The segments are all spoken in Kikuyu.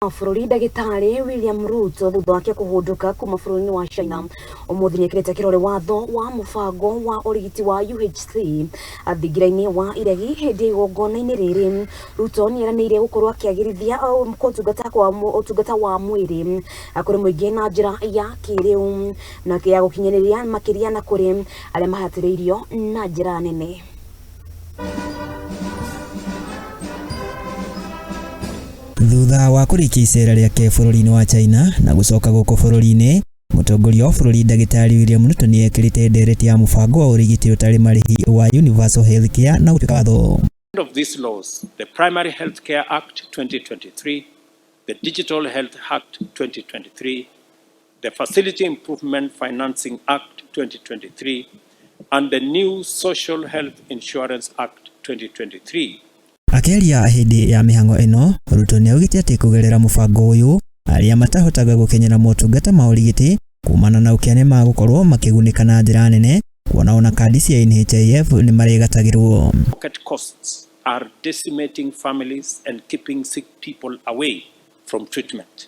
Wa bũrũri ndagĩtarĩ William Ruto thutha wake kũhũndũka kuma bũrũri-inĩ wa China ũmũthĩ nĩekĩrĩte kĩrore watho wa mũbango wa ũrigiti wa UHC thingira-inĩ wa iregi hĩndĩ ya igongona-inĩ rĩrĩ. Ruto nĩeranĩire gũkorwo akĩagĩrithia ũtungata kwa ũtungata wa mwĩrĩ kũrĩ mũingĩ na njĩra ya kĩrĩu na ya gũkinyanĩria makĩria na kũrĩ arĩa mahatĩrĩirio na njĩra nene. Thutha wa kũrĩkia icera rĩake bũrũri-inĩ wa China na gũcoka gũkũ bũrũri-inĩ, mũtongoria wa bũrũri ndagĩtarĩ William Ruto nĩ ekĩrĩte ndereti ya mũbango wa ũrigiti ũtarĩ marĩhi wa Universal Health Care na gũtuĩka watho. Of these laws, the Primary Health Care Act 2023, the Digital Health Act 2023, the Facility Improvement Financing Act 2023, and the new Social Health Insurance Act 2023. Akĩaria hĩndĩ ya mĩhang'o ĩno, Ruto nĩaugĩte atĩ kũgerera mũbango ũyũ, arĩa matahotaga gũkinyĩra motungata ma ũrigiti kumana na ũkĩa nĩmagũkorwo makĩgunĩka na njĩra nene kuona ona kandi cia NHIF nĩmarĩgatagĩrwo. Pocket costs are decimating families and keeping sick people away from treatment.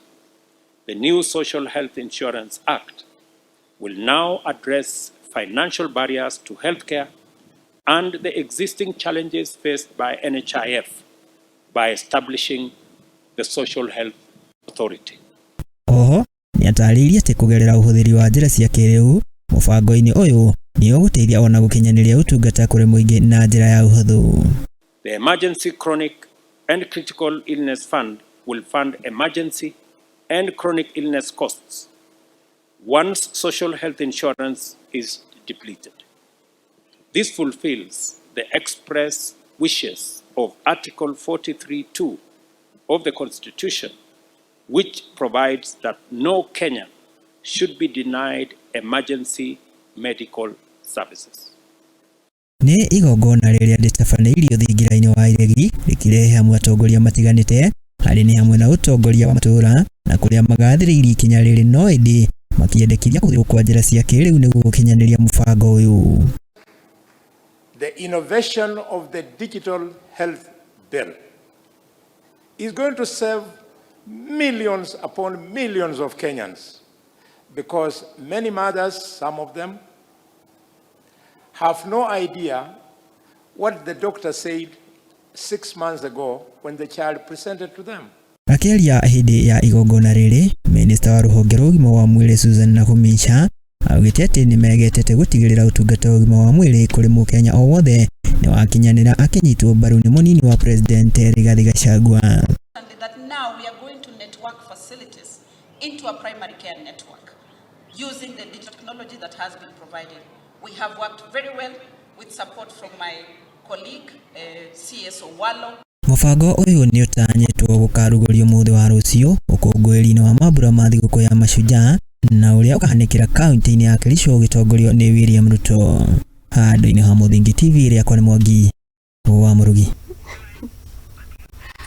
The new Social Health Insurance Act will now address financial barriers to healthcare and the existing challenges faced by NHIF by establishing the Social Health Authority. Oho, nĩatarĩirie atĩ kũgerera ũhũthĩri wa njĩra cia kĩrĩu mũbango-inĩ ũyũ nĩ ũgũteithia ona gũkinyanĩria ũtungata kũrĩ mũingĩ na njĩra ya ũhũthũ. The Emergency Chronic and Critical Illness Fund will fund emergency and chronic illness costs once social health insurance is depleted. This fulfills the express wishes of Article 43.2 of the Constitution, which provides that no Kenyan should be denied emergency medical services. Nĩ igongona rĩrĩa rĩtabanĩirio thingira-inĩ wa iregi rĩkĩrehe hamwe atongoria matiganĩte harĩ nĩ hamwe na ũtongoria wa matũũra na kũrĩa magathĩrĩirie ikinya rĩrĩ no ĩndĩ makĩendekithia kũhũthĩrwo kwa njĩra cia kĩrĩu nĩguo gũkinyanĩria mũbango ũyũ. The innovation of the Digital Health Bill is going to save millions upon millions of Kenyans because many mothers, some of them, have no idea what the doctor said 6 months ago when the child presented to them. Akĩaria hĩndĩ ya igongona rĩrĩ, minista wa rũhonge rwa ũgima wa mwĩrĩ Susan Nakhumicha augĩte atĩ nĩmegetete gũtigĩrĩra ũtungata wa ũgima wa mwĩrĩ kũrĩ mũkenya o wothe nĩwakinyanĩra akĩnyitwo mbaru nĩ mũnini wa president Rigathi Gachagua. That now we are going to network facilities into a primary care network using the digital technology that has been provided. We have worked very well with support from my colleague, CS Owalo. Mũbango ũyũ nĩ ũtanyĩtwo gũkarugũrio mũthĩ wa rũciũ ũkũngũĩri-inĩ wa mambura ma thigũkũ ya Mashujaa na ũrĩa ũkahanĩkĩra kaunti-inĩ ya Kericho ũgĩtongorio nĩ William Ruto. Handũ-inĩ ha Mũthingi TV, rĩakwa nĩ Mwangi wa Mũrugi.